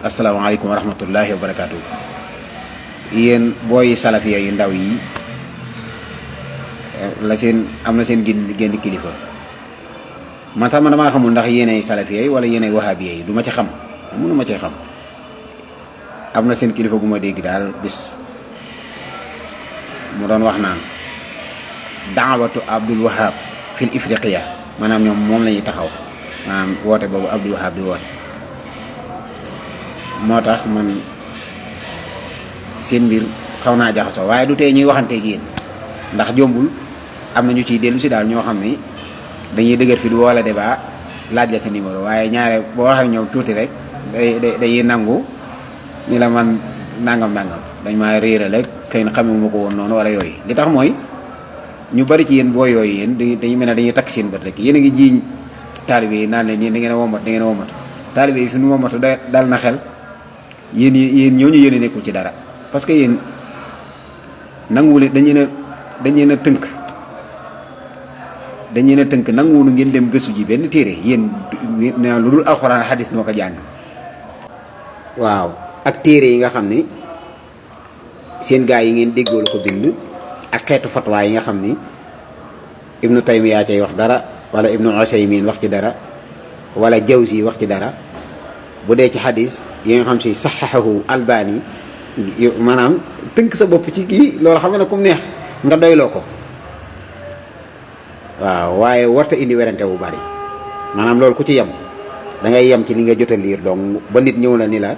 asalaamaaleykum wa rahmatullahi wa barakaatu. Yéen booy salafiya yu ndaw yi am na seen génn kilifa man sax man damaa xamul ndax yéenay salafiya yi wala yéenay wahabiya yi du ma ci xam mënu ma cee xam. am na seen kilifa gu ma dégg daal bis mu doon wax naan daawatu Abdul Wahab fil Ifriqiya maanaam ñoom moom la ñuy taxaw maanaam woote boobu Abdul Wahab di woote. moo tax man seen mbir xaw naa jaxasoo waaye du tee ñuy waxanteeg yéen ndax jombul am na ñu ciy dellu si daal ñoo xam ni dañuy dëgër fi du wala débat laaj la sa numéro waaye ñaare boo waxee ñoom tuuti rek day nangu ni la man nangam dañ maa réeral rek xëy na xamewuma ko woon noonu wala yooyu. li tax mooy ñu bari ci yéen boo yooyu yéen dañuy mel ne dañuy takk seen bët rek yéen a ngi jiiñ taalibe yi naan leen yéen da ngeen a womat taalibe yi fi nu womatu dal na xel. yéen ñooñu yéen a nekkul ci dara parce que yéen nanguwul dañ leen a tënk nanguwul ngeen dem gëstu ji benn téere yéen lu dul alxuraan xadis moo ko jàng. waaw ak téere yi nga xam ni seen gaa yi ngeen déggoolu ko bind ak xeetu fatwa yi nga xam ni ibnu Taymiya cay wax dara wala ibnu Usaymin wax ci dara wala Jawzi wax ci dara. bu dee ci xadis yi nga xam si saxaxahu albani maanaam tënk sa bopp ci kii loolu xam nga ne kum neex nga doyloo ko waaw waaye warta indi werante bu bari maanaam loolu ku ci yem da ngay yem ci li nga jot a liir donc ba nit ñëw na ni la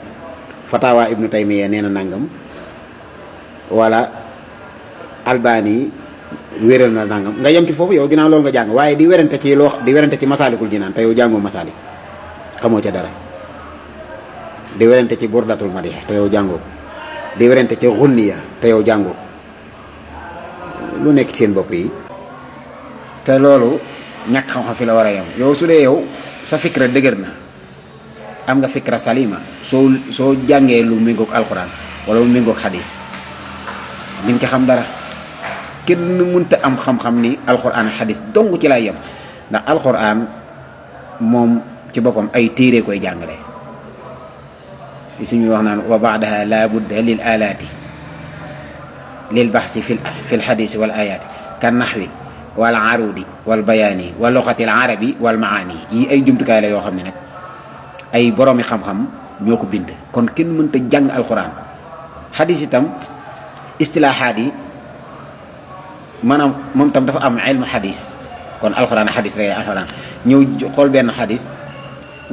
fatawa ibnu taymiya nee na nangam wala albani wéral na nangam nga yem ci foofu yow ginnaaw loolu nga jàng waaye di werante ci masaalikul jinaan te yow jàngoo masaalik xamoo ca dara di werante ci burdatul madih te yow jàngoo ko di werante ci xunniya te yow jàngoo ko lu nekk seen bopp yi te loolu ñàkk xam-xam fi la war a yem. yow su dee yow sa fikra dëgër na am nga fikra salima soo jàngee lu méngoog alxuraan wala lu méngoog xadis di nga ci xam dara. kenn mënta am xam-xam ni alxuraan ak xadis dong ci lay yem ndax alxuraan moom ci boppam ay téere koy jàngale. suñu wax naan wa baadaha la budda lil alaati lil baxsi fi l xadisi wal ayaati kan naxwi wal arudi wal bayaani wal luxati al arabi wal maani yi ay jumtukaay la yoo xam ne nag ay boroomi xam-xam ñoo ko bind kon kenn mënta jàng alquran. xadis itam istilaaxaat yi maanaam moom tam dafa am ilmu xadis kon alquran xadis rek alquran ñëw xool benn xadis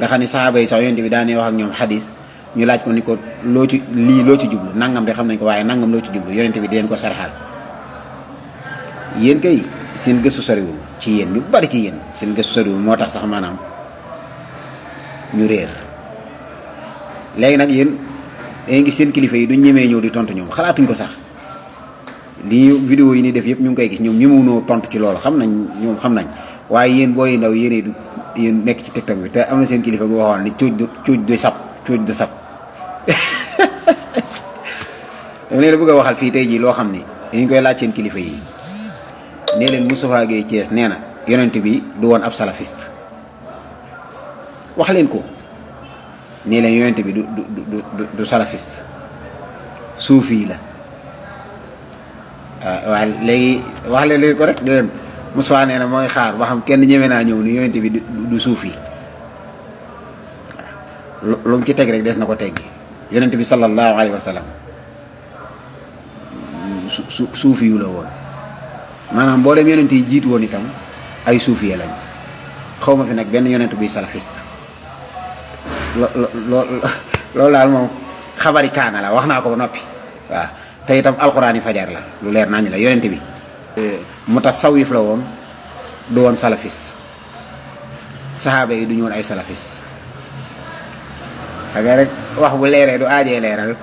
nga xam ne saxaaba yi sax yonent bi daanee wax ak ñoom xadis ñu laaj ko ni ko loo ci jublu nangam de xam nañ ko waaye nangam loo ci jublu yonent bi di leen ko sarxaal. yéen kay seen gëstu soriwul ci yéen ñu bari ci yéen seen gëstu soriwul moo tax sax maanaam ñu réer. léegi nag yéen dañuy gis seen kilifa yi duñ ñemee ñëw di tontu ñoom xalaatuñ ko sax lii vidéo yi ni def yëpp ñu ngi koy gis ñoom ñemewunoo tontu ci loolu xam nañ waaye yéen booy ndaw yéen nekk ci TikTok bi te am na seen kilifa gu waxoon ni cuuj du sab dama leen bëgg a waxal fii tey jii loo xam ni dañ koy laaj seen kilifa yi nee leen Moustapha Gueye Thiès nee na yonent bi du woon ab salafiste wax leen ko nee leen yonent bi du salafiste suufi la waaye léegi wax leen ko rek di leen Moustapha nee na mooy xaar ba xam kenn ñeme naa ñëw ni yonent bi du suufi lu mu ci teg rek des na ko teggi yonent bi sallallahu alayhi wa sallam suufi yu la woon maanaam mboolem yonent yi jiitu woon itam ay suufiye lañ xaw ma fi nag benn yonent buy salafiste loolu daal moom xabari kaana la wax naa ko ba noppi waaw te itam alxuraan yi fajar la lu leer nañ la yonent bi mutasawif la woon du woon salafiste saxaaba yi du ñu woon ay salafiste xam nga rek wax bu leeree du aajee leeral